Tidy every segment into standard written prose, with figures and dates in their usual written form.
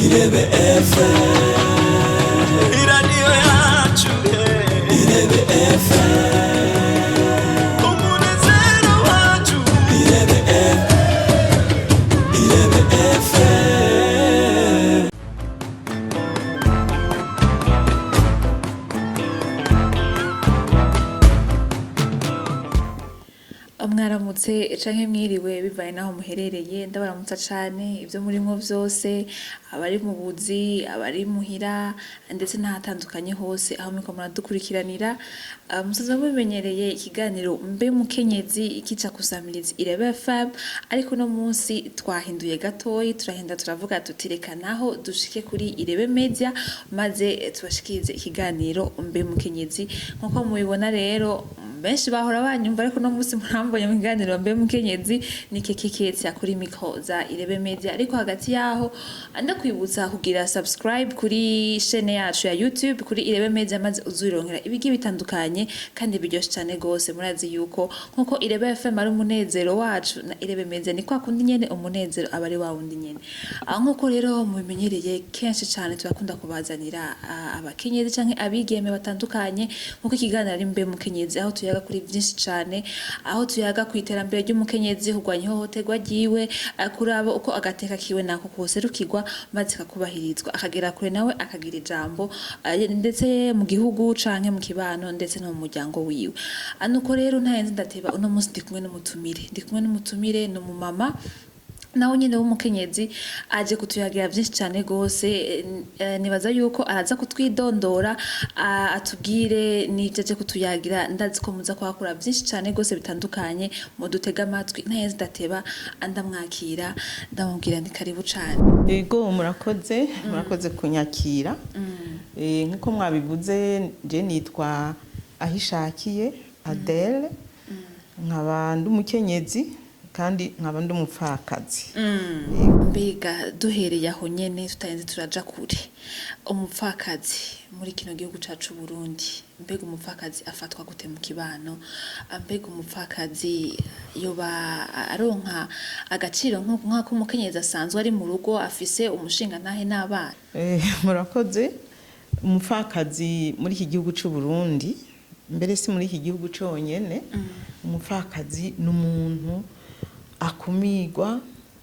Irebe FM, Iradiyo yacu Irebe FM, umunezero wacu. Irebe FM, Irebe FM. Mwaramutse canke mwiriwe bivaye naho muherereye. Ndabaramutsa cane ivyo murimwo vyose, abari mu buzi, abari muhira, ndetse n'ahatandukanye hose aho muriko muradukurikiranira. Musanzwe mubimenyereye, ikiganiro Mbe Mukenyezi kica kusamiriza Irebe FM, ariko uno munsi twahinduye gatoyi, turahenda turavuga tuti reka naho dushike kuri Irebe Media maze tubashikirize ikiganiro Mbe Mukenyezi. Nkuko mubibona rero, benshi bahora banyumva, ariko uno munsi murambonye mu kiganiro Mbe Mukenyezi. Ni Keke Ketsa kuri micro za Irebe Media, ariko hagati yaho ndakwibutsa kugira subscribe kuri chaîne yacu ya YouTube kuri Irebe Media, maze uzurirongera ibigiye bitandukanye kandi biryoshe cane gose. Murazi yuko nkuko Irebe FM ari umunezero wacu, na Irebe Media ni kwa kundi nyene, umunezero aba ari wa wundi nyene. Aho nkuko rero mubimenyereye, kenshi cane turakunda kubazanira abakenyezi canke abigeme batandukanye, nkuko ikiganiro ari Mbe Mukenyezi, aho tuyaga kuri vyinshi cane, aho tuyaga ku iterambere ry'umukenyezi, kurwanya ihohoterwa ryiwe, kuraba uko agateka kiwe nako koserukirwa maze kakubahirizwa, akagera kure nawe akagira ijambo, ndetse mu gihugu canke mu kibano, ndetse no mu muryango wiwe. Nuko rero ntayenze ndateba, uno munsi ndi kumwe n'umutumire, ndi kumwe n'umutumire, ni umumama nawe nyene w'umukenyezi, aje kutuyagira vyinshi cane gose. Nibaza yuko araza kutwidondora, atubwire n'ivyo aje kutuyagira. Ndazi ko muza kuhakura vyinshi cane gose bitandukanye. Mudutega amatwi. Ntayenze ndateba, ndamwakira, ndamubwira nti karibu cane. Ego, murakoze, murakoze kunyakira. Nk'uko mwabivuze, je nitwa Ahishakiye Adele, nkaba ndi umukenyezi kandi nkaba ndi umupfakazi. Mbega duhereye aho nyene, tutarenze turaja kure, umupfakazi muri kino gihugu cacu Burundi, mbega umupfakazi afatwa gute mu kibano? Mbega umupfakazi yoba aronka agaciro nk'ako umukenyezi asanzwe ari mu rugo afise umushinga ntahe n'abana? Murakoze. Umupfakazi muri iki gihugu c'u Burundi, mbere si muri iki gihugu conyene, umupfakazi ni umuntu akumigwa,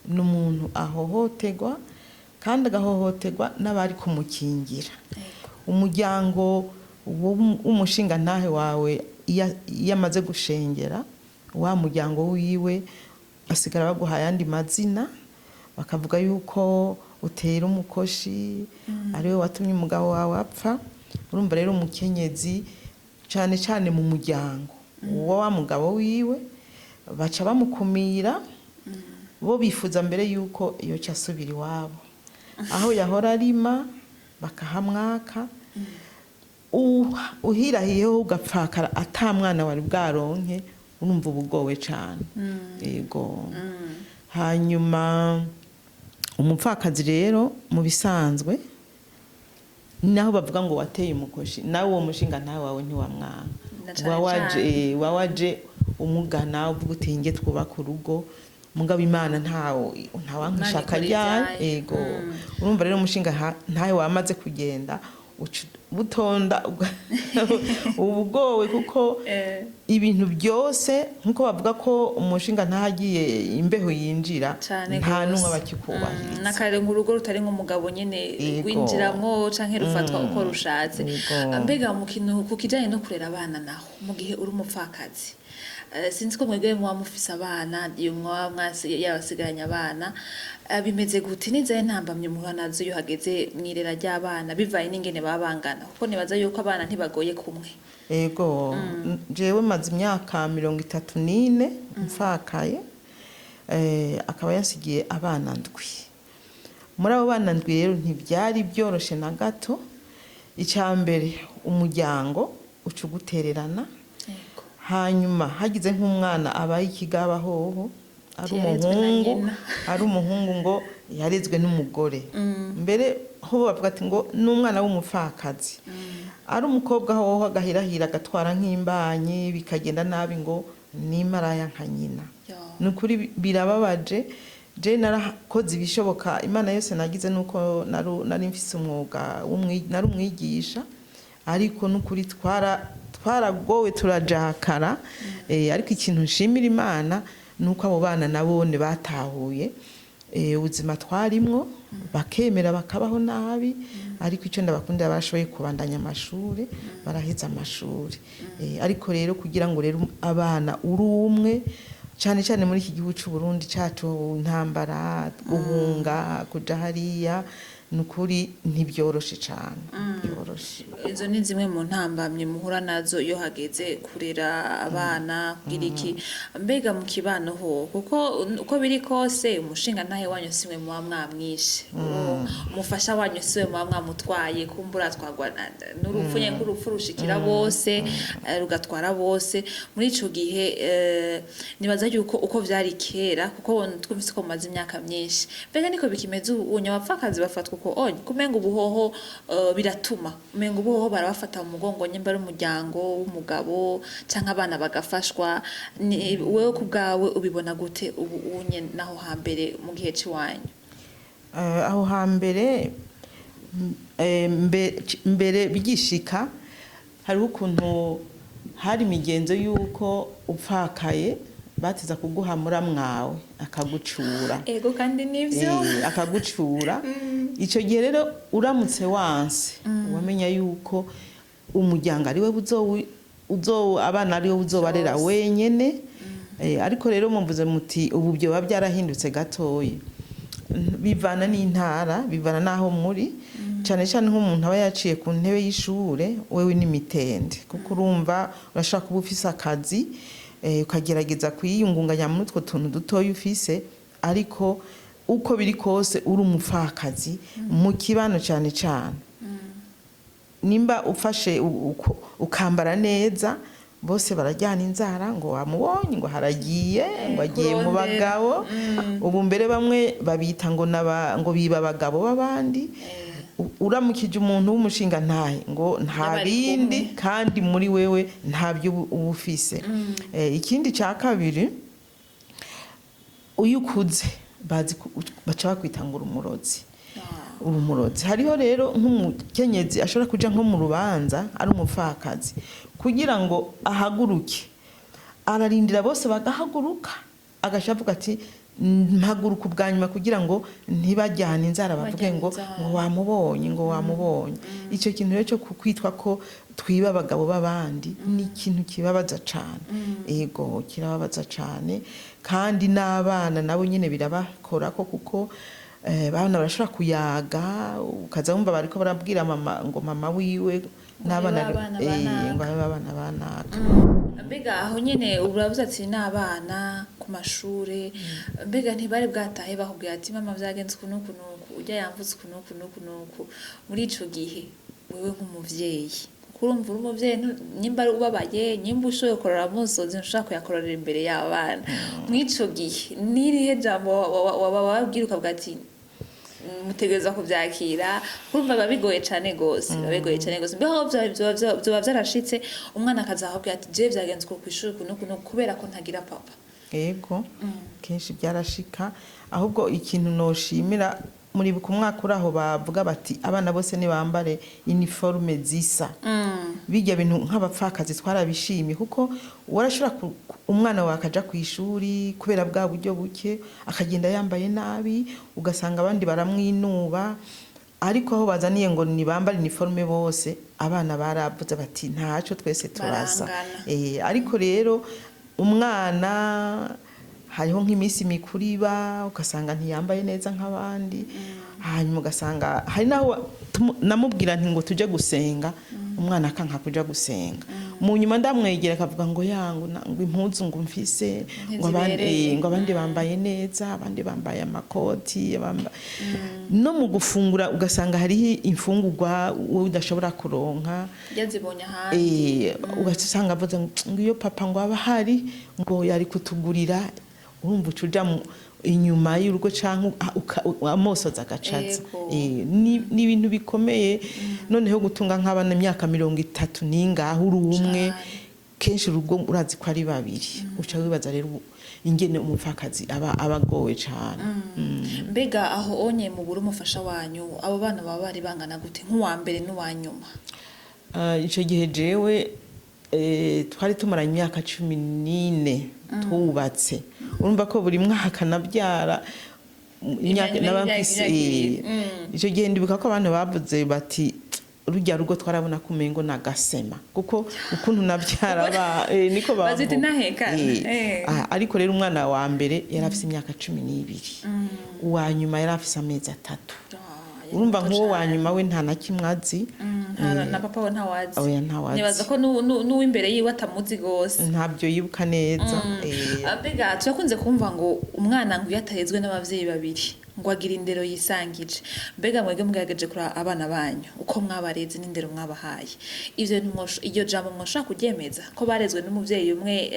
ni umuntu ahohoterwa, kandi agahohoterwa n'abari kumukingira. Umuryango w'umushingantahe wawe, iyo amaze gushengera, wa muryango wiwe basigara baguha ayandi mazina, bakavuga yuko utera umukoshi, ariwe watumye umugabo wawe apfa. Urumva rero, umukenyezi cane cane mu muryango uwo wa mugabo wiwe baca bamukumira. Bo bifuza mbere yuko yoca asubira iwabo aho yahora arima, bakahamwaka. Uhirahiyeho ugapfakara ata mwana wari bwaronke, urumva ubugowe cane. Yego. Hanyuma umupfakazi rero mu bisanzwe, naho bavuga ngo wateye umukoshi, nawe uwo mushinga ntawe wawe ntiwamwanga. Na cane Wawaje cane. Wawaje umugana uvuga uti nge twubaka urugo, mugabo Imana ntawe ntawanka Imana ishaka ikora ryayo. ivyayo. Ego. Urumva rero, umushinga ntawe wamaze kugenda, uca butonda ubugowe, kuko ibintu byose, nkuko bavuga ko umushinga ntahagiye imbeho yinjira, Cane nta gose. n'umwe abakikubahiriza. Nakare ngo urugo rutari nk'umugabo nyene winjiramwo canke rufatwa uko rushatse. Mbega mu kintu ku kijanye no kurera abana naho, mu gihe uri umupfakazi, sinzi ko mwebwe muba mufise abana, iyo mwaba yabasigaranye abana, bimeze gute? Nizaye ntambamye muhura nazo iyo hageze mw'irera ry'abana, bivaye n'ingene baba bangana? Kuko nibaza yuko abana ntibagoye kumwe. Ego, jewe maze imyaka 34 mfakaye, akaba yansigiye abana ndwi. Muri abo bana ndwi rero ntibyari byoroshe na gato. Icya mbere, umuryango uca ugutererana. Hanyuma hagize nk'umwana abaye ikigaba hoho, ari Yarezwe na umuhungu, nyina. ari umuhungu ngo yarezwe n'umugore. Mbere ho bavuga ati ngo n'umwana w'umupfakazi. Ari umukobwa hoho agahirahira agatwara nk'imbanyi, bikagenda nabi, ngo nimaraya nka nyina. Yo. Ni ukuri birababaje. Je narakoze ibishoboka Imana yose nagize, nuko nari mfise umwuga nari umwigisha, ariko n'ukuri twaragowe, turajakara. Ariko ikintu nshimira Imana nuko abo bana nabone batahuye ubuzima twarimwo, bakemera bakabaho nabi. Ariko icyo ndabakundira, barashoboye kubandanya amashuri, baraheza amashuri. Ariko rero kugira ngo rero abana uri umwe, cyane cyane muri iki gihugu cy'u Burundi cyacu, intambara, guhunga, kuja hariya, ni ukuri ntibyoroshe cyane, byoroshe. Izo ni zimwe mu ntambamyi muhura nazo iyo hageze kurera abana, kugira iki. Mbega mu kibano ho, kuko uko biri kose umushinga ntahe wanyu simwe muba mwamwishe, umufasha wanyu siwe muba mwamutwaye, kumbura twagwa n'urupfu nyene, ko urupfu rushikira bose, rugatwara bose. Muri ico gihe nibaza yuko uko vyari kera, kuko twumvise ko mumaze imyaka myinshi, mbega niko bikimeze ubu? Abapfakazi bafatwa uko onye kumenga ubuhoho, biratuma umenga ubuhoho barabafata mu mugongo, nyimba ari umuryango w'umugabo canke abana bagafashwa. Ni wewe ku bwawe ubibona gute ubu unye naho hambere mu gihe c'iwanyu? Aho hambere, mbere bigishika, hariho ukuntu hari imigenzo y'uko upfakaye bateza kuguha muramwawe akagucura. Ego, kandi nivyo. Akagucura. Icyo gihe rero uramutse wanse, wamenya yuko umuryango ari we uzo abana ari we uzobarera Vyose. wenyene. Ariko rero mumvuze muti ubu byoba byarahindutse gatoyi, bivana n'intara, bivana n'aho muri, cyane cyane nk'umuntu aba yaciye ku ntebe y'ishure, wewe n'imitende, kuko urumva urashobora kuba ufise akazi, ukagerageza kwiyungunganya muri utwo tuntu dutoya ufise. Ariko uko biri kose uri umupfakazi, mu kibano cyane cyane nimba ufashe ukambara neza, bose barajyana inzara ngo wamubonye, ngo haragiye, ngo agiye mu kurondera. bagabo. Ubu mbere bamwe babita ngo ngo biba abagabo b'abandi. Uramukije umuntu w'umushinga ntahe ngo nta N'abari bindi, kumwe. kandi muri wewe ntabyo uba ufise. Ikindi cya kabiri, iyo ukuze bazi baca bakwita ngo uri umurozi, urumurozi. Hariho rero nk'umukenyezi ashobora kuja nko mu rubanza ari umupfakazi, kugira ngo ahaguruke ararindira bose bagahaguruka, agaca avuga ati mpaguruka ubwa nyuma kugira ngo ntibajyane inzara, bavuge Bajyane ngo inzara. ngo wamubonye, ngo wamubonye. Icyo kintu rero cyo kwitwa ko twiba abagabo b'abandi ni ikintu kibabaza cane. Ego, kirababaza cane, kandi n'abana nabo nyine birabakora ko, kuko bana barashobora kuyaga, ukaza wumva bariko barabwira mama ngo mama wiwe n'abana abana banaka. Ngo abe abana banaka. Mbega aho nyene uravuze ati n'abana ku mashure, mbega ntibari bwatahe bakubwira ati mama vyagenze uku n'uku n'uku, urya yamvutse uku n'uku n'uku n'uku? Muri ico gihe wewe nk'umuvyeyi, kuko urumva uri umuvyeyi, nyimba ari ubabaye, nyimba ushoboye kurora amosozi, ntushobora kuyakororera imbere y'abana. Mw'ico gihe n'irihe jambo wababwira ukavuga ati mutegereza kuvyakira? Urumva biba bigoye cane gose, biba bigoye cane gose. Mbeho vyoba vyarashitse umwana akazakubwira ati je vyagenze uko kw'ishuri uku n'uku n'uku kubera ko ntagira papa? Ego, kenshi byarashika. Ahubwo ikintu noshimira, muribuka umwaka uri aho bavuga bati abana bose nibambare uniforme zisa, bijya bintu nk'abapfakazi twarabishimye, kuko warashobora umwana wawe akaja ku ishuri kubera bwa buryo buke, akagenda yambaye nabi, ugasanga abandi baramwinuba. Ariko aho bazaniye ngo nibambare uniforme bose, abana baravuze bati ntaco, twese turasa. Barangana. Ariko rero umwana hariho nk'iminsi mikuru iba, ugasanga ntiyambaye neza nk'abandi, hanyuma ugasanga hari naho namubwira nti ngo tujye gusenga, umwana akanka kuja gusenga. Mu nyuma ndamwegera akavuga ngo yangu ngo impuzu ngo mfise ngo abandi, Ntizibereye. ngo abandi bambaye neza, abandi bambaye amakoti, no mu gufungura ugasanga hariho imfungurwa wowe udashobora kuronka. Yazibonye ahandi. Ugasanga avuze ngo iyo papa ngo aba ahari ngo yari kutugurira. Urumva uca uja inyuma y'urugo canke amosozi agacaza. Yego. Ni ibintu bikomeye. Noneho gutunga nk'abana imyaka 30 n'ingahe uri umwe, Cane. kenshi urugo urazi ko ari babiri, uca wibaza rero ingene umupfakazi aba agowe cane. Mbega aho onye mubura umufasha wanyu, abo bana baba bari bangana gute, nk'uwa mbere n'uwa nyuma? Ico gihe jewe twari tumaranye imyaka 14 twubatse. Urumva ko buri mwaka nabyara imyaka naba mfise. Imyaka ibiri. Ico gihe ndibuka ko abantu bavuze bati rujya rugo twarabona ko umengo nagasema, kuko ukuntu nabyara niko bavuga. Bazita intahekana. Ariko rero umwana wa mbere yari afise imyaka 12, uwa nyuma yari afise amezi 3. Urumva Muto nk'uwo wa cane. nyuma we nta na kimwe azi. Na papa we ntawazi. Oya, ntawazi. Nibaza ko n'uw'imbere yiwe atamuzi gose. Ntabyo yibuka neza. Mbega turakunze kumva ngo umwana ngo iyo atarezwe n'abavyeyi babiri ngo agira indero yisangije. Mbega mwebwe mugerageje kuri abana banyu, uko mwabareze n'indero mwabahaye, ivyo bintu iryo jambo mwoshobora kuryemeza ko barezwe n'umuvyeyi umwe,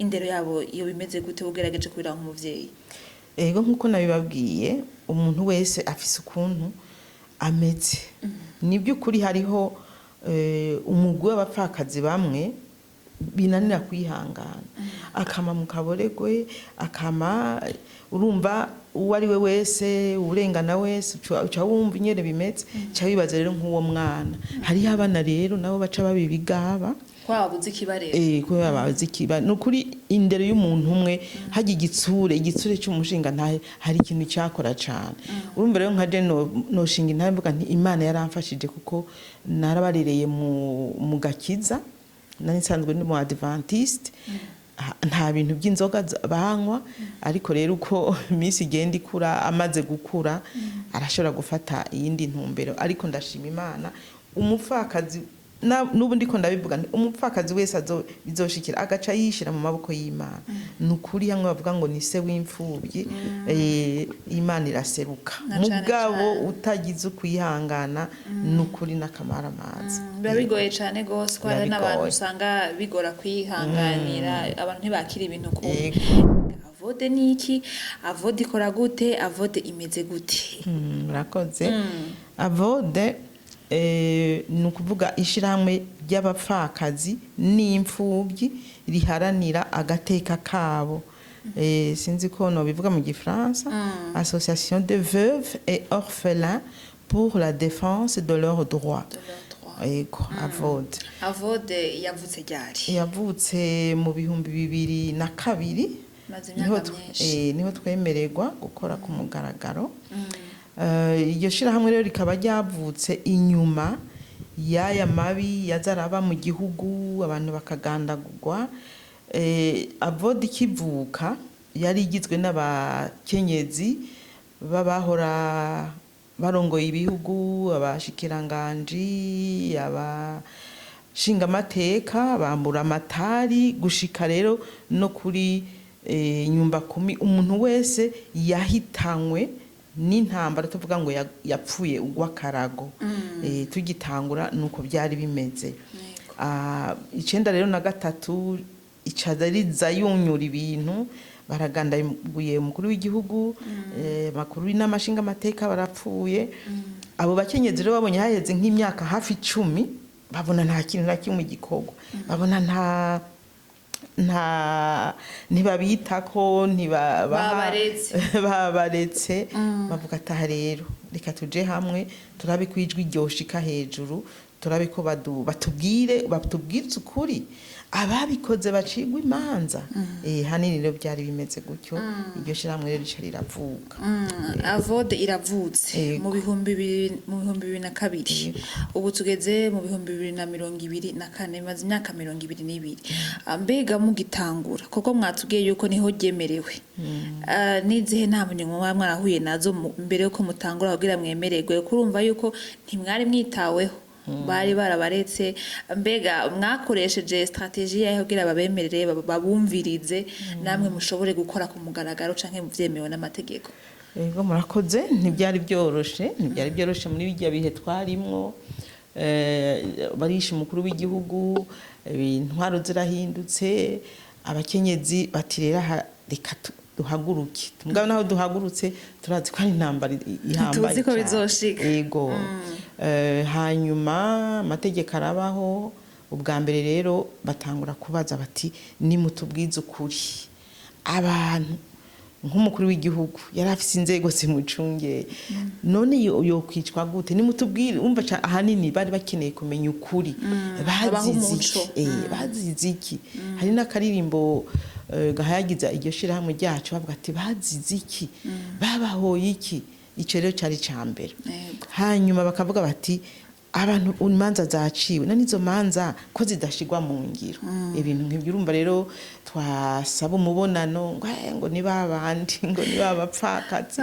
indero yabo iyo bimeze gute, ugerageje kubiraba nk'umuvyeyi? Ego, nk'uko nabibabwiye, umuntu wese afise ukuntu ameze. Ni by'ukuri hariho umugwi w'abapfakazi bamwe binanira kwihangana, akama mu kaboregwe, akama urumva uwo ari we wese, urengana wese, uca wumva ingene bimeze, uca wibaza rero nk'uwo mwana. Hariho abana rero nabo baca baba ibigaba. Ko babuze ikibarera. Kubera bazi ikiba. Ni ukuri indero y'umuntu umwe hajya igitsure cy'umushinga ntahe, hari ikintu cyakora cane. Urumva rero nka je noshinga intahe mvuga nti Imana yaramfashije, kuko narabarereye mu gakiza. Nari nsanzwe ndi mu adventiste. Nta bintu by'inzoga banywa. Ariko rero uko iminsi igenda ikura, amaze gukura arashobora gufata iyindi ntumbero. Ariko ndashima Imana, umupfakazi n'ubu ndiko ndabivuga nti umupfakazi wese bizoshikira agaca yishira mu maboko y'Imana. Ni ukuri hamwe bavuga ngo ni se w'imfubyi, Imana iraseruka. Na cane Mugabo cane. utagize ukwihangana, ni ukuri n'akamaramaza. Biba bigoye cane gose, ko hari Biba n'abantu bigoye. usanga bigora kwihanganira, abantu ntibakira ibintu kumwe. AVODE ni iki? AVODE ikora gute? AVODE imeze gute? Murakoze. AVODE ni ukuvuga ishyirahamwe ry'abapfakazi n'imfubyi riharanira agateka kabo. Sinzi ko nobivuga mu gifaransa: Association de veuves et orphelins pour la défense de leurs droits. De leurs droits. Yego, AVODE. AVODE yavutse ryari? Yavutse mu 2002. Maze Niho imyaka myinshi. Niho twemererwa gukora ku mugaragaro. Iryo shirahamwe rero rikaba ryavutse inyuma y'aya mabi yaza araba mu gihugu, abantu bakagandagurwa. AVODE ikivuka yari igizwe n'abakenyezi b'abahora barongoye ibihugu, abashikiranganji, abashingamateka, bambura amatari, gushika rero no kuri nyumba kumi, umuntu wese yahitanywe n'intambara, tuvuga ngo yapfuye ugwakarago. Tugitangura nuko byari bimeze. 93 rero icaza riza yunyura ibintu, baragandaguye umukuru w'igihugu, bakuru n'amashinga amateka barapfuye. Abo bakenyezi rero babonye haheze nk'imyaka hafi 10, babona nta kintu na kimwe gikorwa, babona nta ntibabitako, ntibabaha. Babaretse. Babaretse. Bavuga ati aha rero reka tuje hamwe, turabe ko ijwi ryoshika hejuru, turabe ko batubwire ukuri, ababikoze bacigwa imanza. Hanini rero byari bimeze gutyo. Iryo shyirahamwe rero rica riravuka. AVODE iravutse mu 2002. Ubu tugeze mu 2024, imaze imyaka 22. Mbega mugitangura, kuko mwatubwiye yuko niho ryemerewe, n'izihe ntambwe mwaba mwarahuye nazo mbere yuko mutangura kugira mwemererwe? Kurumva yuko ntimwari mwitaweho, bari barabaretse. Mbega mwakoresheje stratégie yaho kugira babemerere, babumvirize, namwe mushobore gukora ku mugaragaro canke vyemewe n'amategeko? Ego, murakoze. Ntibyari byoroshe muri bijya bihe twarimwo. Barishe umukuru w'igihugu, intwaro zirahindutse, abakenyezi bati rero aha reka duhaguruke. Mugabo naho duhagurutse, turazi ko ari intambara ihambaye Tuzi ko cane. bizoshika. Ego. Hanyuma amategeko arabaho. Ubwa mbere rero batangura kubaza bati nimutubwize ukuri. Abantu nk'umukuru w'igihugu yari afise inzego zimucungeye, none yokwicwa gute? Nimutubwire. Umva, ahanini bari bakeneye kumenya ukuri. Babahe Bazize umuco. iki? Bazize iki? Hari n'akaririmbo gahayagiza iryo shirahamwe ryacu, bavuga ati: "Bazize iki? Babahoye iki?" Ico rero cari ca mbere. Hanyuma bakavuga bati: "Abantu imanza zaciwe, none izo manza ko zidashigwa mu ngiro?" Ibintu nk'ibyo. Urumva rero, twasaba umubonano ngo: "Eh, ngo ni babandi, ngo ni babapfakazi."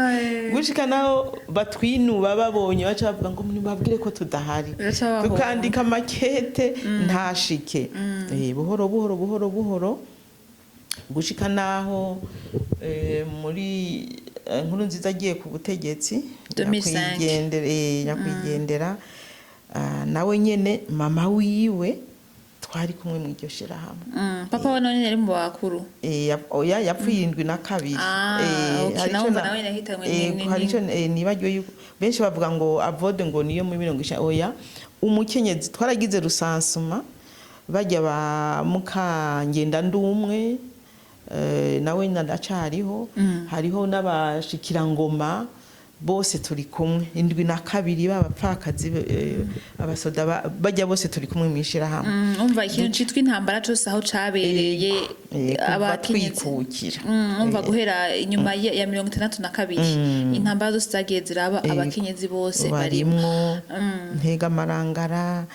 Gushika naho batwinuba, babonye baca bavuga ngo: "Nibabwire ko tudahari." Baca bahunga. Tukandika makete ntashike. Buhoro buhoro buhoro buhoro, gushika naho muri Nkurunziza agiye ku butegetsi, 2005. nyakwigendera, nawe nyene mama wiwe twari kumwe mu iryo shirahamwe. Papa we nawe nyene yari mu bakuru? Oya, yapfuye 72. Ah, okay, Hari nawe ico umva nawe yahitanywe hari ico nibagiwe, yuko benshi bavuga ngo AVODE ngo niyo muri 90. Oya, umukenyezi twaragize recensement, bajya ba mukangenda ndumwe, nawe ndacariho, hariho n'abashikirangoma bose turi kumwe 72, b'abapfakazi, abasoda bajya bose turi kumwe mw'ishirahamwe. Umva, ikintu citwa intambara cose aho cabereye, Kuva abakenyezi twikukira. Umva, guhera inyuma ya 62, intambara zose zagiye ziraba, abakenyezi bose barimo. Barimwo Ntegamarangara,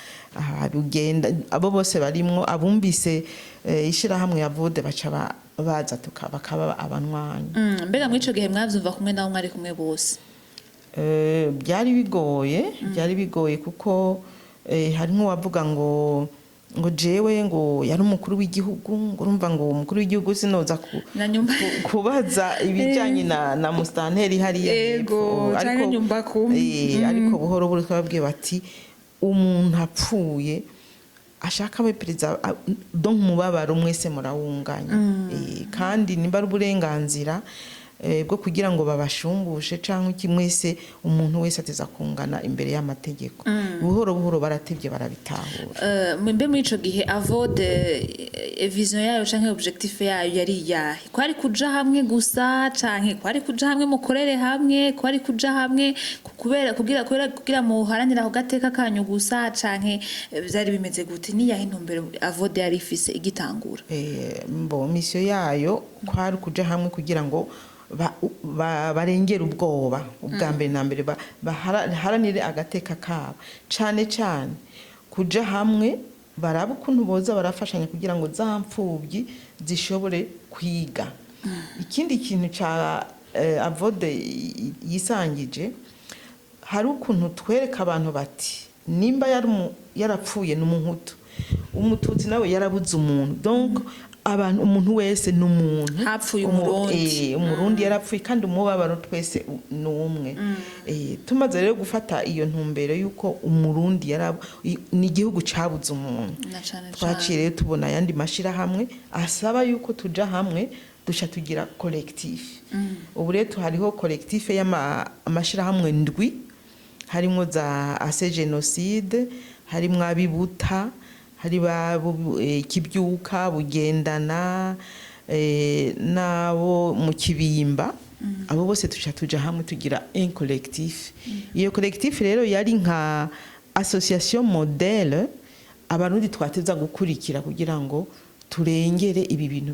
Rugenda, abo bose barimwo. Abumvise ishirahamwe ya AVODE baca baza bakaba abanywanyi. Mbega muri ico gihe mwavyumva kumwe nabo mwari kumwe bose? Byari bigoye, byari bigoye, kuko hari nk'uwavuga ngo jewe ngo yari umukuru w'igihugu, ngo urumva ngo umukuru w'igihugu sinoza Na nyumba kubaza ibijyanye na musitanteri hariya Ego, hepfo. canke nyumba kumi. Ariko buhoro buhoro twababwiye bati: "Umuntu apfuye, ashaka abe perezida, donc umubabaro mwese murawunganya." Kandi nimba ari uburenganzira bwo kugira ngo babashumbushe cyangwa iki, mwese, umuntu wese ateza kungana imbere y'amategeko. Buhoro buhoro baratevye barabitahura. Mbe muri ico gihe AVODE, vision yayo canke objectif yayo yari iyahe? Kwari kuja hamwe gusa, canke kwari kuja hamwe mukorere hamwe, kwari kuja hamwe kubera kugira muharanire ako gateka kanyu gusa, canke vyari bimeze gute? Niyahe ntumbero AVODE yari ifise igitangura? Mbo mission yayo kwari kuja hamwe kugira ngo barengere ubwoba ubwa mbere na mbere, baharanire agateka kabo, cane cane kuja hamwe baraba ukuntu boza barafashanya kugira ngo za mfubyi zishobore kwiga. Ikindi kintu ca AVODE yisangije, hari ukuntu twereka abantu bati: nimba yarapfuye ni umuhutu, umututsi nawe yarabuze umuntu, donc abantu, umuntu wese ni umuntu. Hapfuye Umurundi. Umurundi yarapfuye, kandi umubabaro twese ni umwe. Tumaze rero gufata iyo ntumbero y'uko umurundi ni igihugu cabuze umuntu, Na cane cane. twaciye rero tubona ayandi mashirahamwe asaba yuko tuja hamwe, duca tugira collectif. Ubu rero hariho collectif y'amashirahamwe ndwi, harimwo za AC Génocide, harimwo abibuta, hari ba Kibyuka, Bugendana, n'abo mu Kibimba. Abo bose tuca tuja hamwe tugira un collectif. Iyo collectif rero yari nka association modèle abarundi twateza gukurikira kugira ngo turengere ibi bintu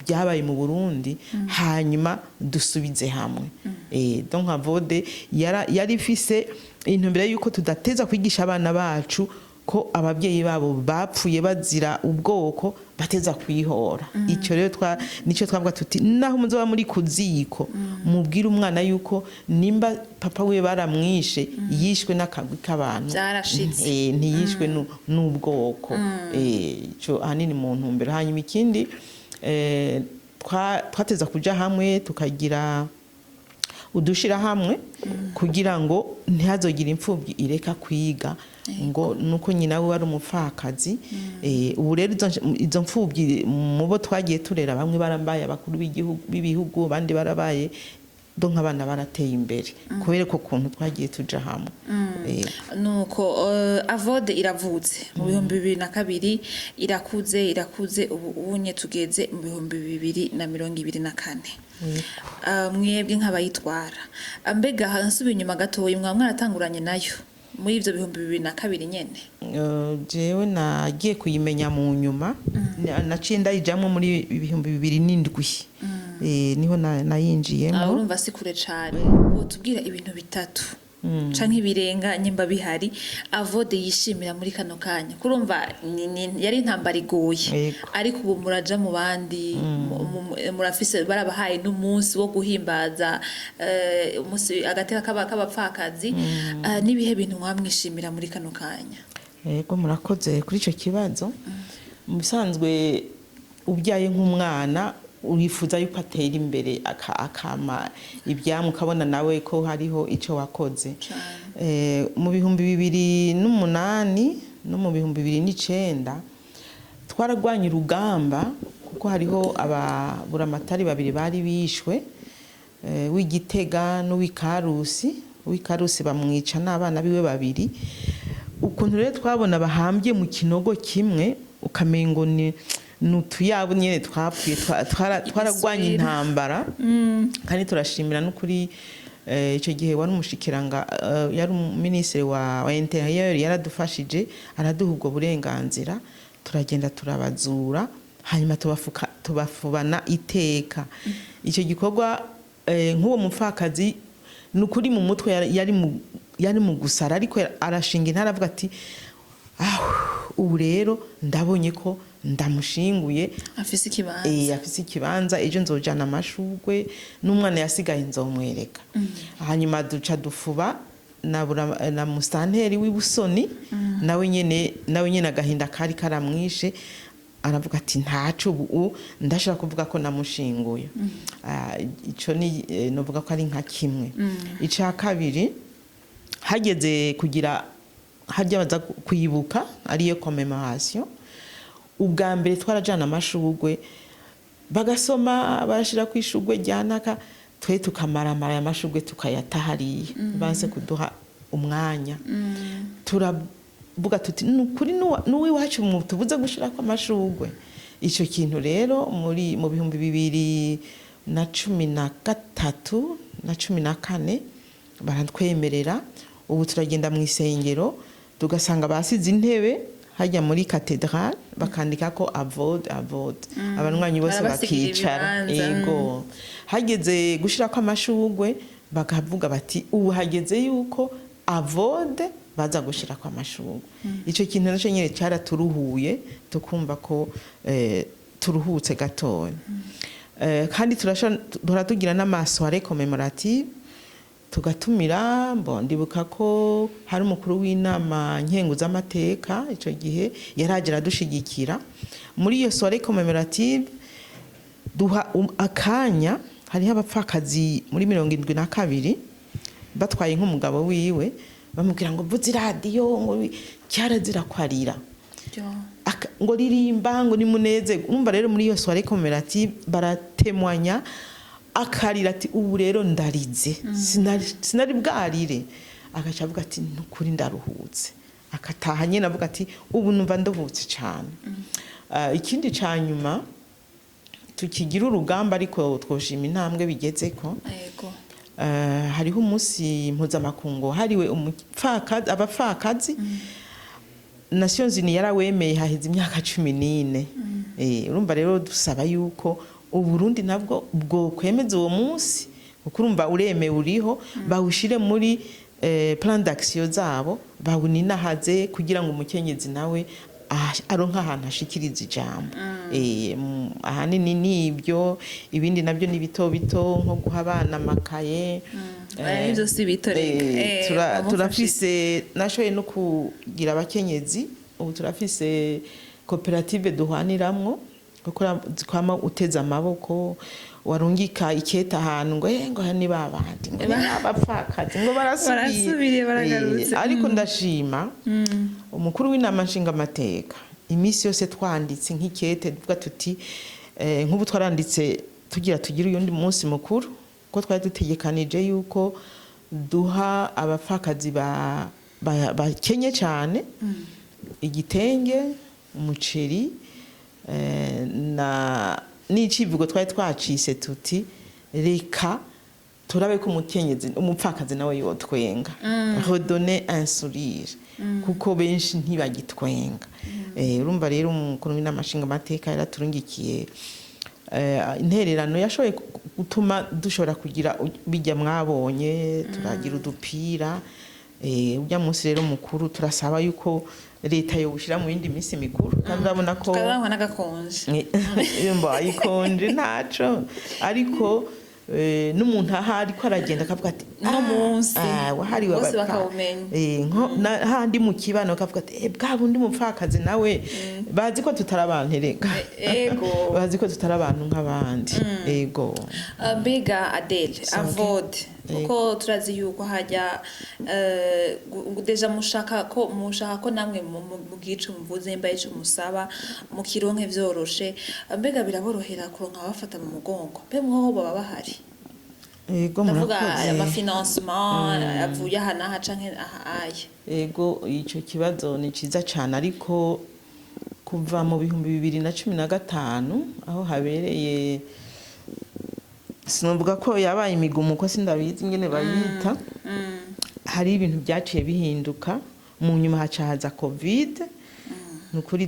byabaye mu Burundi, hanyuma dusubize hamwe. Donc AVODE yari ifise intumbero yuko tudateza kwigisha abana bacu ko ababyeyi babo bapfuye bazira ubwoko, bateza kwihora. Icyo rero nicyo twavuga tuti: naho muzoba muri kuziko, mubwire umwana yuko nimba papa we baramwishe, yishwe n'akagwi k'abantu. Vyarashitse. Ntiyishwe n'ubwoko. Ico ahanini mu ntumbero. Hanyuma ikindi, twateza kuja hamwe tukagira udushira hamwe kugira ngo ntihazogire imfubyi ireka kwiga ngo nuko nyina we ari umupfakazi. Ubu rero izo mfubyi, mu bo twagiye turera, bamwe barambaye abakuru b'ibihugu, abandi barabaye Donc abana barateye imbere kubera ko kuntu twagiye tuja hamwe. Yego. Nuko AVOD iravutse mu 2002, irakuze, irakuze, ubu unye tugeze mu 2024. Mwebwe nk'abayitwara, mbega nsubiye inyuma gatoya, mwaba mwaratanguranye nayo muri ivyo 2002 nyene? Jewe nagiye kuyimenya mu nyuma. Naciye ndayijamwo muri 2007. Niho nayinjiyemo. Aho urumva si kure cane. Wotubwira ibintu bitatu canke ibirenga nyimba bihari AVOD yishimira muri kano kanya? Kurumva yari intambara igoye, ariko ubu muraja mu bandi, murafise, barabahaye n'umunsi wo guhimbaza umunsi agateka k'abapfakazi. N'ibihe bintu mwamwishimira muri kano kanya? Yego, murakoze kuri icyo kibazo. Mu bisanzwe ubyaye nk'umwana wifuza yuko atera imbere, akama ibyamwa, ukabona nawe ko hariho icyo wakoze. Mu 2008 no mu 2009 twaragwanye urugamba, kuko hariho ababuramatari babiri bari bishwe, w'Igitega n'uw'Ikarusi. Uw'Ikarusi bamwica n'abana biwe babiri. Ukuntu rero twabona bahambye mu kinogo kimwe, ukamengo ni utuyabo nyene twapfuye. Twaragwanye Ibisubira. intambara, kandi turashimira n'ukuri ico gihe wari umushikiranga, yari umuminisitiri wa intérieur, yaradufashije araduha ubwo burenganzira, turagenda turabazura, hanyuma tubafuka, tubafubana iteka. Icyo gikorwa, nk'uwo mupfakazi ni ukuri mu mutwe yari mu gusara, ariko arashinga intara avuga ati: "Ah, ubu rero ndabonye ko ndamushinguye." Afise ikibanza. Afise ikibanza, ejo nzojana amashurwe, n'umwana yasigaye nzomwereka. Hanyuma duca dufuba na musitanteri w'Ibusoni, nawe nyene agahinda kari karamwishe, aravuga ati: "Ntaco, ubu ndashaka kuvuga ko namushinguye." Ah, ico ni novuga ko ari nka kimwe. Ica kabiri, hageze kugira harya baza kwibuka, ariyo commémoration, ubwa mbere twarajana amashurwe, bagasoma, barashira ku ishurwe rya naka, twe tukamaramara aya mashurwe tukayata hariya. Banse kuduha umwanya. Turavuga tuti: "Ni ukuri n'uw'iwacu tubuze gushirako amashurwe." Ico kintu rero muri mu 2013 na 14 baratwemerera. Ubu turagenda mu isengero tugasanga basize intebe hajya muri cathédrale, bakandika ko AVOD, AVOD, abanywanyi bose Barabasigira bakicara. ibibanza. Ego, hageze gushirako amashurwe bakavuga bati: "Ubu hageze yuko AVOD baza gushirako amashurwe." Ico kintu naco nyene cyaraturuhuye, tukumva ko turuhutse gatoya. Kandi duhora tugira n'ama soirées commémoratives, tugatumira. Bo ndibuka ko hari umukuru w'inama nkenguzamateka icyo gihe yaraje aradushigikira muri iyo soirée commémorative. Duha akanya, hariho abapfakazi muri 72 batwaye nk'umugabo wiwe, bamubwira ngo vuze iradiyo, ngo cyarazira kwarira. Ngo ririmba, ngo nimuneze. Urumva rero muri iyo soirée commémorative baratemwanya, akarira ati: "Ubu rero ndarize, sinari bwarire." Agaca avuga ati: "Nukuri ndaruhutse." Akataha nyine avuga ati: "Ubu numva nduhutse cyane." Ah, ikindi ca nyuma tukigira urugamba, ariko twoshima intambwe bigezeko. Hariho umunsi mpuzamakungu hariwe umupfakazi, abapfakazi. Nations Unies yarawemeye haheze imyaka 14. Urumva rero dusaba yuko Uburundi nabwo bwo kwemeza uwo munsi, kuko urumva uremewe uriho, bawushire muri plan d'action zabo, bawuninahaze kugira ngo umukenyezi nawe aronke ahantu ashikiriza ijambo. Ahanini nibyo, ibindi nabyo ni bito bito, nko guha abana amakaye. Ivyo si bito reka. Wamufashije. Turafise, nashoboye no kugira abakenyezi, ubu turafise koperative duhwaniramwo, kuko kwama uteze amaboko, warungika iketa ahantu ngo ngo aha ni babandi, ngo ni abapfakazi, ngo barasubiye. Barasubiye, baragarutse. Ariko ndashima umukuru w'inama nshingamateka, iminsi yose twanditse nk'ikete tuvuga tuti nk'ubu twaranditse tugira tugire uyundi munsi mukuru. Kuko twari dutegekanije yuko duha abapfakazi bakenye cyane igitenge, umuceri, na n'icivugo twari twacise tuti: "Reka turabe ko umukenyezi, umupfakazi nawe yotwenga", redonner un sourire, kuko benshi ntibagitwenga. Urumva rero, umukuru w'inama nshingamateka yaraturungikiye intererano yashoboye gutuma dushobora kugira bijya mwabonye, turagira udupira. Ujya munsi rero mukuru turasaba yuko leta yowushyira mu yindi minsi mikuru, kandi urabona ko Tukabaho n'agakonje. Mba ikonje ntaco, ariko n'umuntu ahari ko aragenda akavuga ati: No "Ah, munsi." ah, wahariwe Bose bakawumenya. Nko handi mu kibano bakavuga ati: "Bwa bundi mupfakazi nawe", bazi ko tutari abantu erega. Bazi ko tutari abantu nk'abandi, ego. Mbega Adele, Sange. AVOD, kuko turazi yuko hajya déjà mushaka ko namwe mugira ico muvuze, mba ico musaba mukironke vyoroshe. Mbega biraborohera kuronka abafata mu mugongo? Mbe mwoho baba bahari? Ego. Ndavuga Murakoze. Amafinancement avuye aha n'aha canke aha aya. Ego, icyo kibazo ni cyiza cyane, ariko kuva mu 2015 aho habereye, sinavuga ko yabaye imigumuko, sindabizi ingene bayita, hari ibintu byaciye bihinduka. Mu nyuma haca haza Covid. Ni ukuri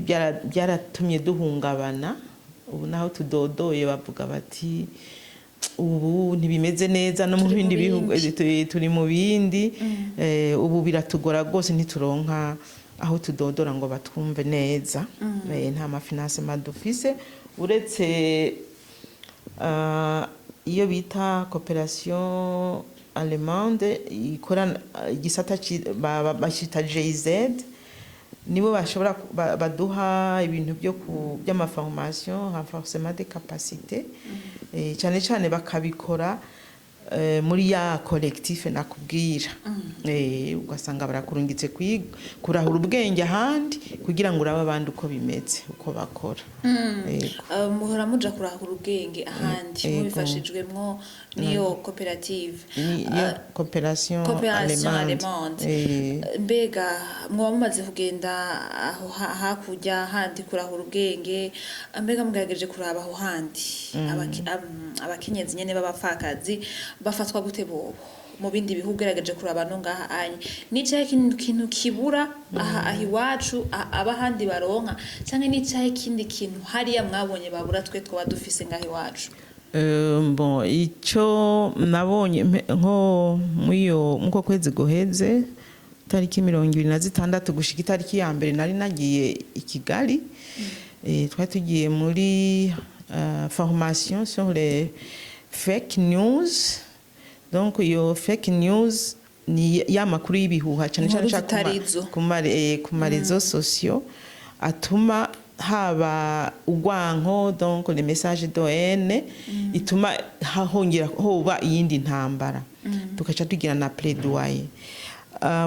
byaratumye duhungabana. Ubu naho tudodoye bavuga bati ubu ntibimeze neza no mu Turi mu bindi bihugu. bindi. Turi mu bindi. Ubu biratugora rwose, ntituronka aho tudodora ngo batwumve neza. Nta mafinancement dufise uretse iyo bita coopération allemande ikora igisata bacita GIZ, nibo bashobora baduha ibintu byo by'amaformation, renforcement des capacités, cyane cyane bakabikora muri ya collectif nakubwira. Ugasanga barakurungitse kurahura ubwenge ahandi kugira ngo urabe abandi uko bimeze, uko bakora. Yego. Muhora muja kurahura ubwenge ahandi Yego. mubifashijwemwo n'iyo koperative? Iyo coopération Coopération allemande. allemande. Mbega mwoba mumaze kugenda aho hakurya handi kurahura ubwenge? Mbega mugerageje kuraba aho handi, abakenyezi nyene b'abapfakazi bafatwa gute bobo mu bindi bihugu? Ugerageje kuraba no ngaha anye, n'icahe kintu kibura aha iwacu abahandi baronka, canke n'icahe kindi kintu hariya mwabonye babura twe twaba dufise ngaha iwacu? Bon, icyo nabonye nko muri muko kwezi guheze, tariki 26 gushika itariki ya 1, nari nagiye i Kigali. Twari tugiye muri formation sur les fake news. Donc iyo fake news ni ya makuru y'ibihuha cyane cyane Inkuru nshaka zitarizo. Ku ma réseaux sociaux atuma haba urwanko, donc les messages de haine ituma hongera hoba iyindi ntambara, tugaca tugira na plaidoyer.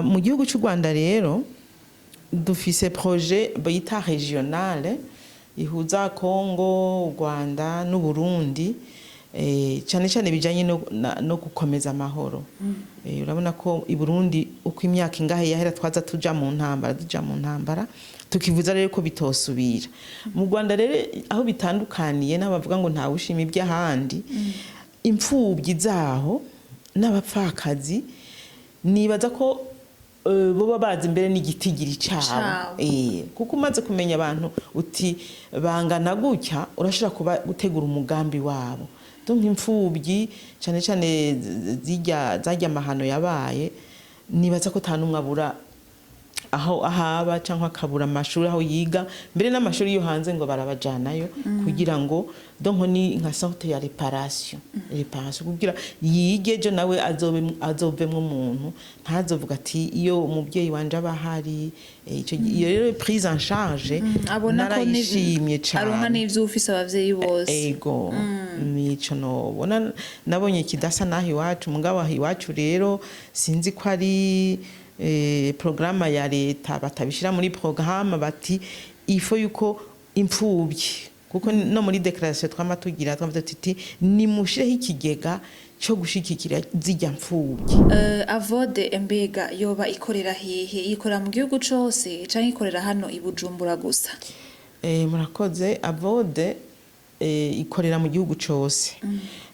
Mu gihugu cy'u Rwanda rero dufise projet bita régionale ihuza Congo, u Rwanda n'u Burundi, cyane cyane bijanye no gukomeza amahoro. Urabona ko i Burundi uko imyaka ingahe yahera twaza tuja mu ntambara, tuja mu ntambara, tukivuza rero ko bitosubira. Mu Rwanda rero aho bitandukaniye n'abavuga ngo ntawe ushima iby'ahandi, imfubyi zaho n'abapfakazi nibaza ko boba bazi imbere n'igitigiri cabo. Cabo. Kuko umaze kumenya abantu uti bangana gutya, urashobora kuba gutegura umugambi wabo. Donc imfubyi cyane cyane zijya zajya amahano yabaye, nibaza ko nta n'umwe abura aho ahaba cyangwa akabura amashuri aho yiga, mbere n'amashuri yo hanze ngo barabajanayo kugira ngo, donc ni nka sorte ya réparation kugira yige, ejo nawe azobe azovemwo umuntu, ntazovuga ati iyo umubyeyi wanje aba ahari. Iyo rero prise en charge Abona ko narayishimye aronka cane. n'ivyo ufise abavyeyi bose. Ego, nico nobona nabonye kidasa n'aho iwacu. Mugabo aho iwacu rero sinzi ko ari programme ya leta, batabishira muri programme bati ifo yuko imfubyi Kuko no muri déclaration twama tugira, twama tuti nimushireho ikigega cyo gushigikira zirya mfubyi. AVODE mbega yoba ikorera hehe? Ikorera mu gihugu cose canke ikorera hano i Bujumbura gusa? Murakoze. AVODE ikorera mu gihugu cose.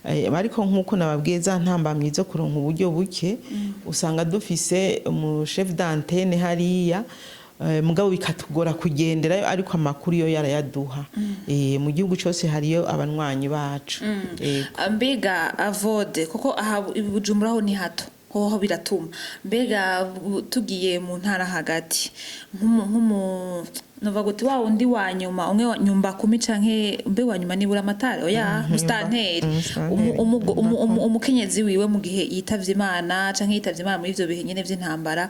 Ariko nk'uko nababwiye, za ntambamyi zo kuronka uburyo buke, usanga dufise umu chef d'antenne hariya, mugabo bikatugora kugenderayo, ariko amakuru yo yarayaduha. Mu gihugu cose hariyo abanywanyi bacu. Mbega AVODE, kuko aha i Bujumbura ho ni hato, hoho biratuma, mbega tugiye mu ntara hagati, nk'umu nova guti wa wundi wa nyuma, umwe wa nyumba kumi canke mbe wa nyuma nibura amatari, oya, mustanteri, mustanteri, umukenyezi wiwe mu gihe yitavye Imana canke yitavye Imana muri ivyo bihe nyene vy'intambara,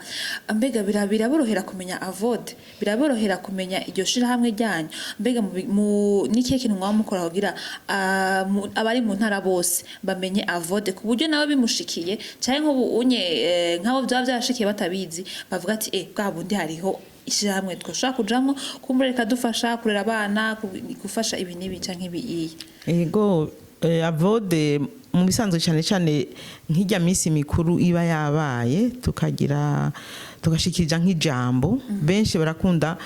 mbega biraborohera kumenya AVODE? Biraborohera kumenya iryo shirahamwe ryanyu? Mbega mu nikihe kintu mwaba mukora kugira abari mu ntara bose bamenye AVODE, ku buryo nawe bimushikiye canke nk'ubu unye nk'abo vyaba vyarashikiye batabizi, bavuga ati bwa bundi hariho ishirahamwe twashobora kujamwo, kumbura rikadufasha kurera abana, gufasha ibi n'ibi canke ibi iyi? Ego, AVODE mu bisanzwe, cyane cyane nk'ijya minsi mikuru iba yabaye, tukagira tugashikiriza nk'ijambo, benshi barakunda,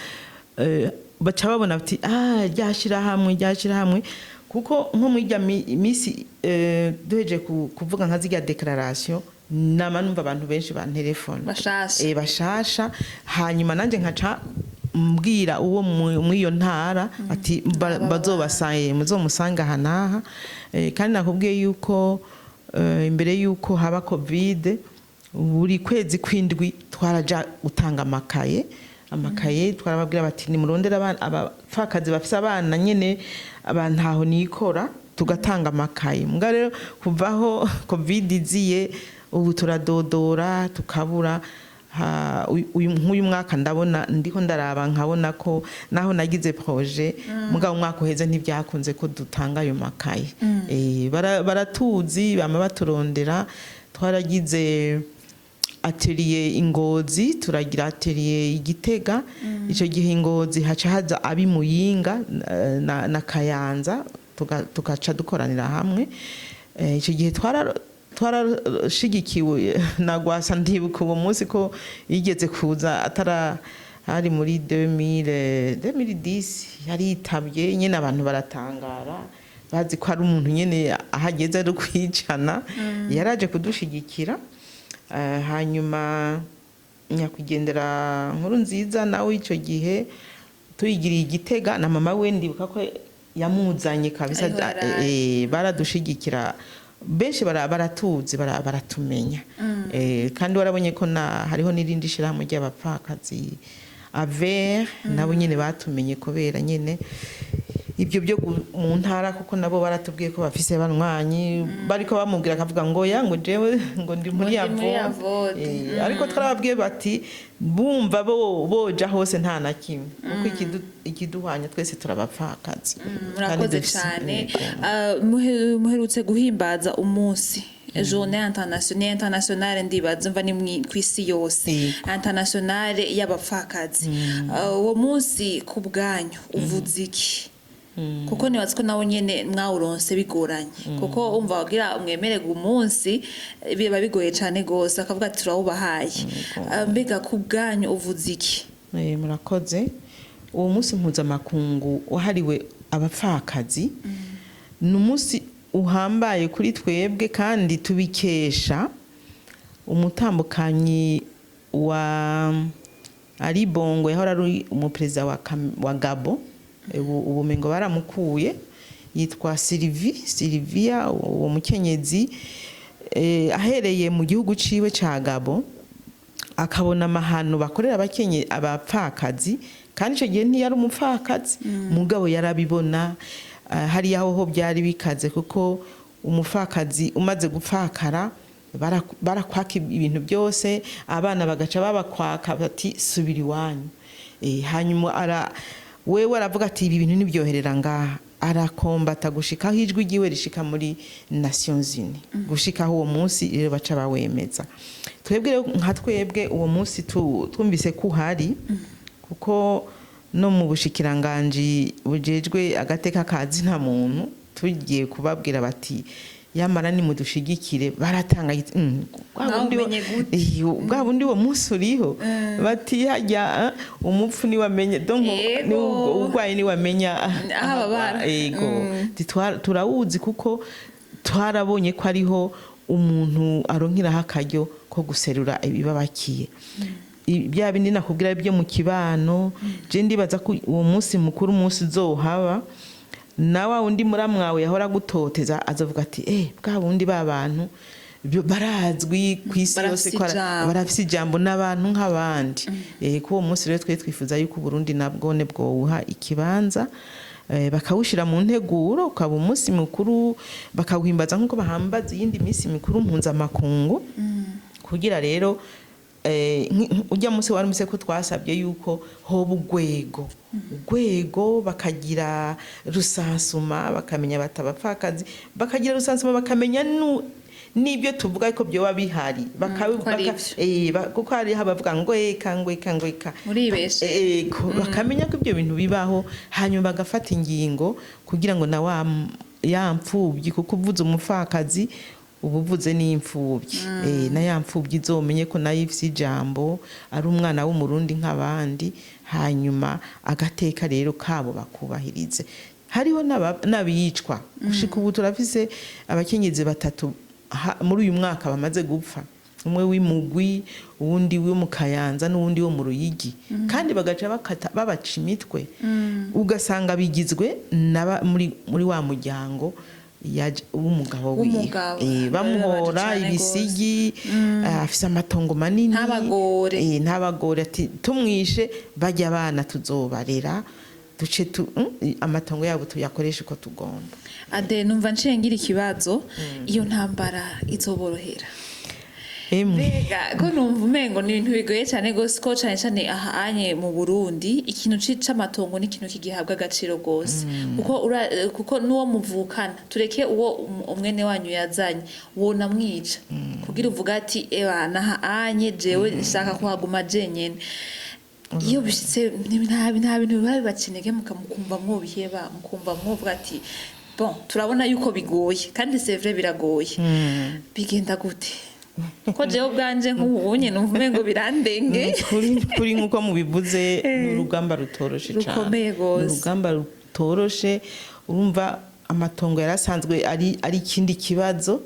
baca babona bati: "Ah, ryashirahamwe, ryashirahamwe." Kuko nko muri ijya minsi, duheje kuvuga nka zirya déclaration, nama numva abantu benshi bantelefona. Bashasha. Bashasha. Hanyuma nanje nkaca mbwira uwo muri iyo ntara ati bazobasaye, muzomusanga aha n'aha. Kandi nakubwiye yuko imbere yuko haba COVID, buri kwezi kw'indwi twaraja gutanga amakaye. Twarababwira bati nimurondere abana, abapfakazi bafise abana nyene abantu aho nikora, tugatanga amakaye. Mbwa rero kuvaho COVID iziye, ubu turadodora tukabura. Nk'uyu mwaka ndabona ndiko ndaraba nkabona ko naho nagize projet, mugabo umwaka uheze ntibyakunze ko dutanga ayo makaye. Baratuzi, bama baturondera. Twaragize atelier i Ngozi, turagira atelier i Gitega. Icyo gihe i Ngozi haca haza abi Muyinga na Kayanza, tugaca dukoranira hamwe. Icyo gihe twarashigikiwe na Rwasa. Ndibuka uwo munsi ko yigeze kuza atara hari muri 2000, 2010, yaritabye nyine, abantu baratangara, bazi ko ari umuntu nyine ahageze ari kwicana, yaraje kudushigikira. Hanyuma nyakwigendera nkuru nziza nawe, icyo gihe tuyigiriye igitega na mama we, ndibuka ko yamuzanye kabisa. Ariho yari. Baradushigikira benshi, baratuzi, baratumenya. Kandi warabonye ko na hariho n'irindi shirahamwe ry'abapfakazi aver, nabo nyine batumenye kubera nyine ibyo byo mu ntara, kuko nabo baratubwiye ko bafise banywanyi. Bariko bamubwira akavuga ngo ya, ngo jewe ngo ndi muri Ngo ndi muri AVODE. AVODE. Ariko twarababwiye bati bumva bo boja hose nta na kimwe, kuko ikiduhanya twese turabapfakazi. Kandi Murakoze cyane. Yego. Muherutse guhimbaza umunsi journée internationale, internationale ndibaza mva ni kw'isi yose, Yego. internationale y'abapfakazi. Uwo munsi ku bwanyu uvuze iki? Kuko nibaza ko nawo nyene mwawuronse bigoranye, kuko umva wagira umwemererwe umunsi, biba bigoye cane gose, akavuga ati turawubahaye. Mbega ku bwanyu uvuze iki? Murakoze. Uwo munsi mpuzamakungu wahariwe abapfakazi ni umunsi uhambaye kuri twebwe, kandi tubikesha umutambukanyi wa Ali Bongo, yahora ari umuperezida wa Gabon, ubu mengo baramukuye, yitwa Sylvie, Sylvia. Uwo mukenyezi, ahereye mu gihugu ciwe ca Gabon, akabona amahano bakorera abakenye abapfakazi, kandi icyo gihe ntiyari umupfakazi, mugabo yarabibona. Hariya hoho byari bikaze, kuko umupfakazi umaze gupfakara barakwaka ibintu byose, abana bagaca babakwaka bati subira iwanyu. Hanyuma wewe aravuga ati ibi bintu ntibyoherera ngaha, arakombata gushikaho ijwi ryiwe rishika muri Nations Unies, gushikaho uwo munsi rero baca bawemeza. Twebwe rero nka twebwe uwo munsi twumvise ko uhari kuko No mu bushikiranganji bujejwe agateka ka zina muntu, tugiye kubabwira bati yamara nimudushigikire, baratanga bwa Nawe bundi umenye gute? Bwa bundi uwo munsi uriho, bati hajya umupfu niwamenye, donc Yego. urwaye niwamenya aho ababara. Ego. Turawuzi kuko twarabonye ko ariho umuntu aronkeraho akaryo ko guserura ibibabakiye. Bya bindi nakubwira byo mu kibano, je ndibaza ko uwo munsi mukuru, umunsi uzohaba, na wa wundi muramwawe yahora agutoteza azovuga ati bwa bundi ba bantu barazwi ku isi yose Barafise ko ijambo. Barafise ijambo n'abantu nk'abandi. Ko uwo munsi rero twe twifuza yuko Uburundi nabwone bwowuha ikibanza, bakawushyira mu nteguro, ukaba umunsi mukuru, bakawuhimbaza nk'uko bahambaza iyindi minsi mikuru mpuzamakungu, kugira rero ujya munsi wari munsi ko twasabye yuko hoba urwego bakagira recensement, bakamenya batabapfakazi, bakagira recensement, bakamenya n'ibyo tuvuga ko byoba bihari. Ko ari ivyo. Kuko hariho abavuga ngo eka, ngo eka, ngo eka. Muribeshe. Ego, bakamenya ko ibyo bintu bibaho, hanyuma bagafata ingingo kugira ngo na wa ya mfubyi, kuko uvuze umupfakazi uba uvuze n'imfubyi, na ya mfubyi izomenye ko nayo ifise ijambo, ari umwana w'Umurundi nk'abandi, hanyuma agateka rero kabo bakubahirize. Hariho n'abicwa. Gushika ubu turafise abakenyezi batatu muri uyu mwaka bamaze gupfa, umwe w'Imugwi, uwundi wo mu Kayanza n'uwundi wo mu Ruyigi, kandi bagaca bakata babaca imitwe, ugasanga bigizwe muri wa muryango w'umugabo wiwe. W'umugabo. Bamuhora Birababaje cane. ibisigi, afise amatongo manini. Ntabagore. Ntabagore, ati tumwishe bajya abana tuzobarera duce amatongo yabo tuyakoreshe uko tugomba. Ade, numva nciye ngira ikibazo: iyo ntambara izoborohera? Emwe. Mbega ko numva umengo ni ibintu bigoye cyane gose, ko cyane cyane aha anye mu Burundi ikintu c'amatongo ni ikintu kigihabwa agaciro gose, kuko n'uwo muvukana, tureke uwo umwene wanyu yazanye, wona mwica kugira uvuga ati ewa naha anye jewe nshaka kuhaguma jenyene. Iyo bishitse nta bintu biba bibacinege, mukumva mwobiheba, mukumva mwovuga ati bon, turabona yuko bigoye, kandi c'est vrai biragoye, bigenda gute? Ko jewe ubwanje nk'ubunye numva umengo birandenge. Kuri nk'uko mubivuze, ni urugamba rutoroshe cane. Rukomeye gose. Ni urugamba rutoroshe. Urumva amatongo yarasanzwe ari ikindi kibazo.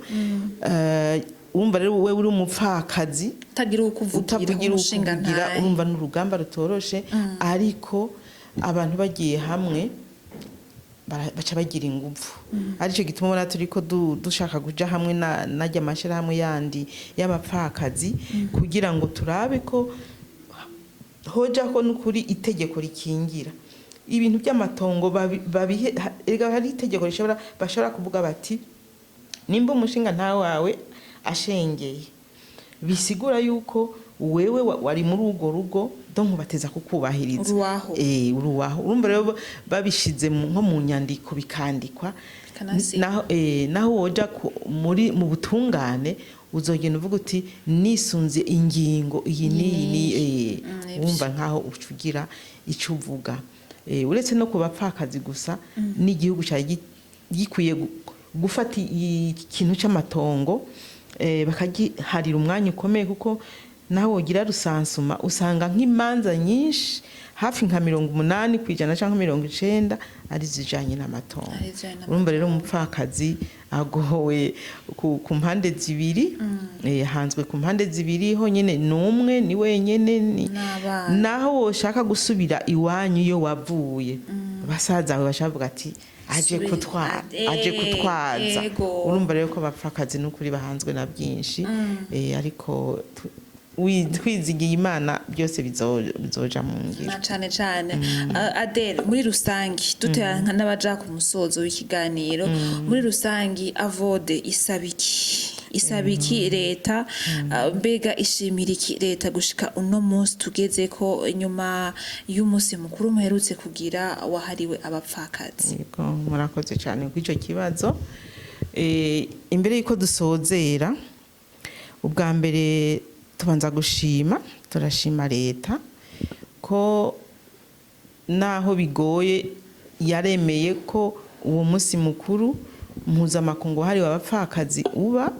Urumva rero wewe uri umupfakazi utagira ukuvugira, utavugira umushinga ukuvugira, ntahe. Urumva ni urugamba rutoroshe, ariko abantu bagiye hamwe baca bagira ingufu. Aricyo gituma ubona turiko dushaka kuja hamwe najya amashirahamwe yandi y'abapfakazi, kugira ngo turabe ko hojako n'ukuri itegeko rikingira ibintu by'amatongo. Erega hari itegeko rishobora, bashobora kuvuga bati nimba umushinga ntawe wawe ashengeye, bisigura yuko wewe wari muri urwo rugo, donc bateza kukubahiriza. Uruwaho. Uruwaho. Urumva rero babishize nko mu nyandiko, bikandikwa, Bikanasigwa. naho woja muri mu butungane, uzogenda uvuga uti nisunze ingingo iyi n'iyi ni Nibyo. Wumva nkaho ucugira icyo uvuga. Uretse no ku bapfakazi gusa, n'igihugu cyari gikwiye gufata ikintu cy'amatongo, bakagiharira umwanya ukomeye, kuko nawe wogira recensement usanga nk'imanza nyinshi, hafi nka 80% cyangwa 90, ari zijanye n'amatongo. Ari izijanye n'amatongo. Urumva rero umupfakazi agowe ku mpande zibiri, hanzwe ku mpande zibiri, honyine ni umwe, ni wenyene, ni N'abana. naho woshaka gusubira iwanyu iyo wavuye, basaza bawe bashavuga ati aje kutwara, aje kutwaza. Urumva rero ko abapfakazi n'ukuri bahanzwe na byinshi, ariko twizigiye Imana byose bizoja mu ngiro. Na cane cane. Adele, muri rusangi, dutera nka n'abaja ku musozo w'ikiganiro, muri rusangi AVODE isaba iki? Isaba iki leta? Mbega ishimira iki leta gushika uno munsi tugeze ko inyuma y'umunsi mukuru muherutse kugira wahariwe abapfakazi? Yego, murakoze cyane kuri icyo kibazo. Imbere y'uko dusozera, ubwa mbere tubanza gushima, turashima leta ko naho bigoye yaremeye ko uwo munsi mukuru mpuzamakungu wahariwe abapfakazi uba,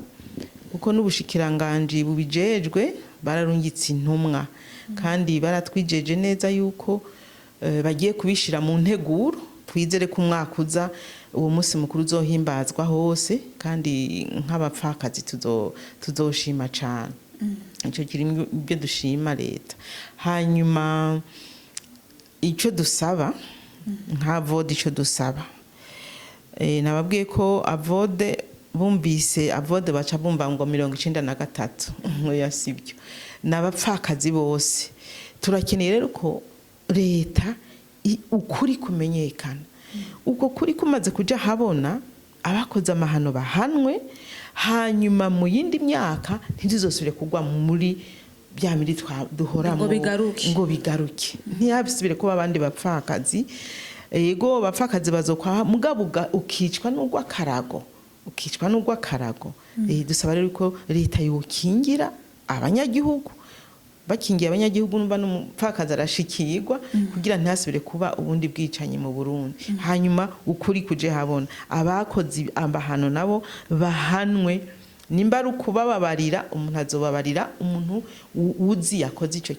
kuko n'ubushikiranganji bubijejwe bararungitse intumwa, kandi baratwijeje neza yuko bagiye kubishira mu nteguro. Twizere ko umwaka uza uwo munsi mukuru uzohimbazwa hose, kandi nk'abapfakazi tuzoshima cane. Ico kiri mu byo dushima leta. Hanyuma icyo dusaba nka AVODE, icyo dusaba, nababwiye ko AVODE, bumvise AVODE baca bumva ngo 93. Oya, sibyo, ni abapfakazi bose. Turakeneye rero ko leta ukuri kumenyekana. Uko kuri kumaze kuja habona, abakoze amahano bahanwe, hanyuma mu yindi myaka ntituzosubire kugwa muri bya miri duhoramo. Ngo bigaruke. Ngo bigaruke, ntiyabisubire kuba abandi bapfakazi. Yego, abapfakazi bazokwa, mugabo ukicwa n'urw'akarago, ukicwa n'urw'akarago. Dusaba rero ko leta yokingira abanyagihugu. Bakingiye abanyagihugu, numva n'umupfakazi arashikirwa, kugira ntihasubire kuba ubundi bwicanyi mu Burundi. Hanyuma ukuri kuje habona, abakoze amahano nabo bahanwe. Nimba ari ukubababarira, umuntu azobabarira umuntu uzi yakoze ico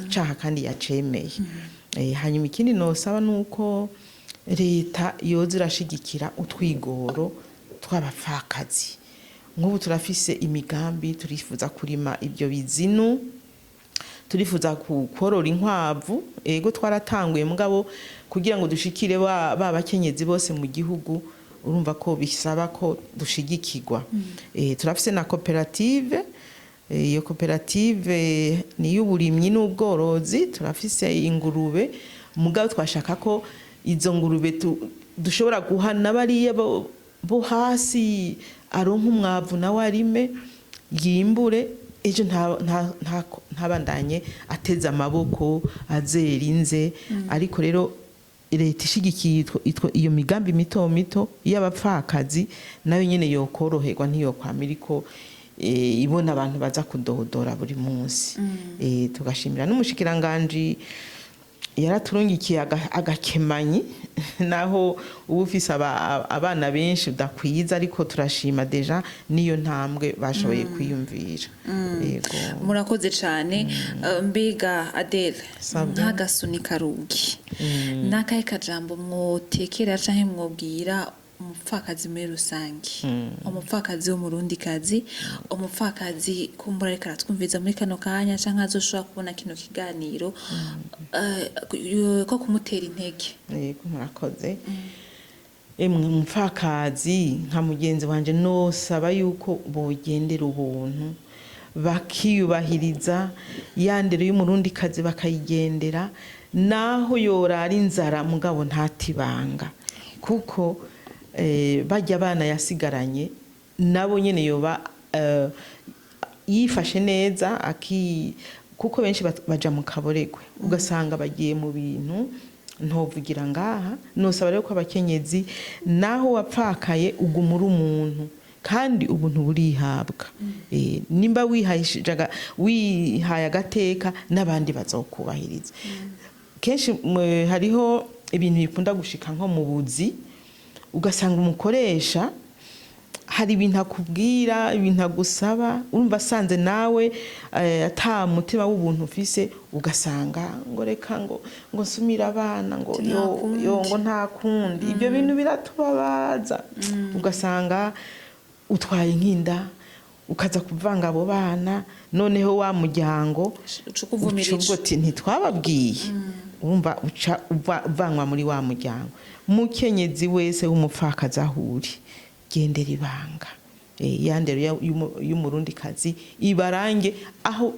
caha kandi yacemeye. Hanyuma ikindi nosaba nuko leta yoza irashigikira utwigoro tw'abapfakazi. Nk'ubu turafise imigambi, turifuza kurima ibyo bizinu, turifuza korora inkwavu. Ego, twaratanguye, mugabo kugira ngo dushikire ba bakenyezi bose mu gihugu, urumva ko bisaba ko dushigikirwa. Turafise na koperative. Iyo koperative ni iy'uburimyi n'ubworozi. Turafise ingurube, mugabo twashaka ko izo ngurube dushobora guha n'abariya bo hasi, aronka umwavu nawe arime yimbure, ejo ntabandanye ateze amaboko azera inze. Ariko rero leta ishigikiye iyo migambi mito mito y'abapfakazi, nayo nyene yokoroherwa, ntiyokwama iriko ibona abantu baza kudodora buri munsi. Tugashimira n'umushikiranganji yaraturungikiye agakemanyi, naho uba ufise abana benshi udakwiza, ariko turashima déjà niyo ntambwe bashoboye kwiyumvira. Yego. Murakoze cyane. Mbega Adele, Sabwe. nk'agasunika rugi, n'akahe kajambo mwotekera canke mwobwira umupfakazi muri rusange, umupfakazi w'umurundikazi, umupfakazi kumbura ariko aratwumviza muri kano kanya canke azoshobora kubona kino kiganiro, ko kumutera intege? Yego, murakoze. Emwe, umupfakazi nka mugenzi wanje, nosaba yuko bogendera ubuntu, bakiyubahiriza ya ndero y'umurundikazi, bakayigendera naho yorara inzara, mugabo ntatibanga, kuko bajya abana yasigaranye nabo nyene yoba yifashe neza aki, kuko benshi baja mu kaboregwe, ugasanga bagiye mu bintu ntovugira ngaha. Nosaba rero ko abakenyezi, naho wapfakaye, uguma uri umuntu, kandi ubuntu burihabwa. Nimba wihaye agateka, n'abandi bazokubahiriza. Kenshi hariho ibintu bikunda gushika nko mu buzi, ugasanga umukoresha hari ibintu akubwira, ibintu agusaba, urumva asanze nawe ata mutima w'ubuntu ufise, ugasanga ngo reka ngo nsumire abana, ngo Nta yo kundi. yo, ngo nta kundi. Ibyo bintu biratubabaza, ugasanga utwaye nk'inda, ukaza kuvanga abo bana, noneho wa muryango uca ukuvumirije. Uca ubwo uti ntitwababwiye. Urumva uca uvanwa muri wa muryango. Mukenyezi wese w'umupfakazi aho uri, gendera ibanga. Ya ndero y'umurundikazi ibarange aho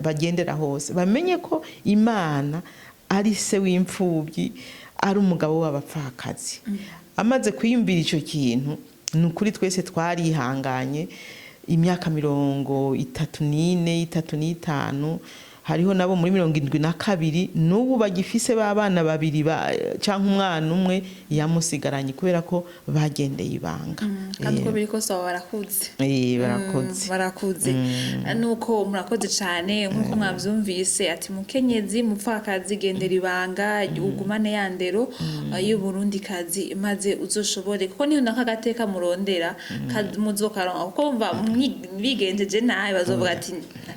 bagendera hose, bamenye ko Imana ari se w'imfubyi, ari umugabo w'abapfakazi. Amaze kwiyumvira ico kintu, ni ukuri twese twarihanganye imyaka 34, 35. Hariho nabo muri 72 n'ubu bagifise b'abana babiri canke umwana umwe yamusigaranye, kubera ko bagendeye ibanga. Kandi uko biri kose baba barakuze. Barakoze. Barakuze. Nuko murakoze cyane. Nk'uko mwabyumvise, ati mukenyezi, mupfakazi, gendera ibanga, ugumane ya ndero y'Uburundi kazi, maze uzoshobore, kuko niyo nakagateka murondera muzokaronka, kuko mva bigenjeje nabi bazovuga ati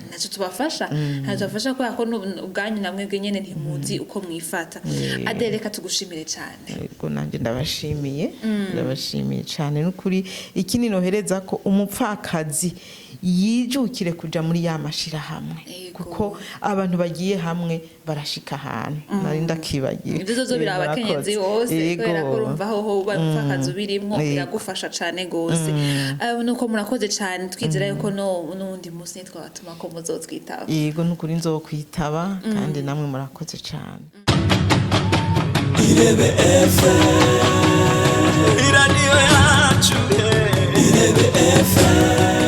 ntacyo tubafasha, ntacyo tubafasha, kubera ko ubwanyu namwe nyene ntimuzi uko mwifata. Adele, reka tugushimire cyane. Yego, nanjye ndabashimiye, ndabashimiye cyane n'ukuri. Ikindi nohereza ko umupfakazi yijukire kuja muri ya mashirahamwe, kuko abantu bagiye hamwe barashika ahantu. Nari ndakibagiye. Ibyo zozo biraba abakenyezi bose, kubera ko urumva aho uba umupfakazi ubirimwo biragufasha cane gose. Nuko murakoze cane, twizera yuko no n'uwundi munsi nitwabatuma ko muzotwitaba. Yego, n'ukuri nzokwitaba, kandi namwe murakoze cyane. Irebe FM. Iradiyo yacu. Irebe FM.